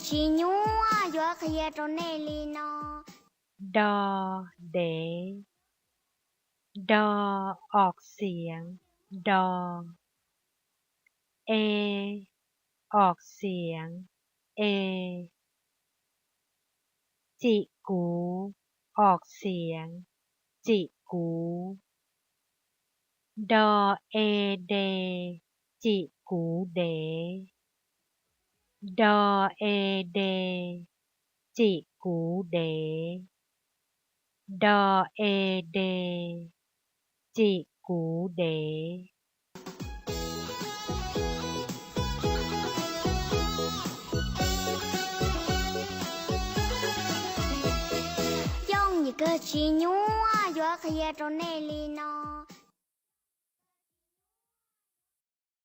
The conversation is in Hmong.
Tsis nyuaj, yuav qhia rau nej li no. Do, dev. Do, ọk xiav, do. E, ọk xiav, e. Cim kuv, ọk xiav, cim kuv. Do, e, de, cim kuv dev. Do, e, de, cim kuv dev. Do, e, de, cim kuv dev. Yooj yim kawg, tsis nyuaj, yuav qhia rau nej li no.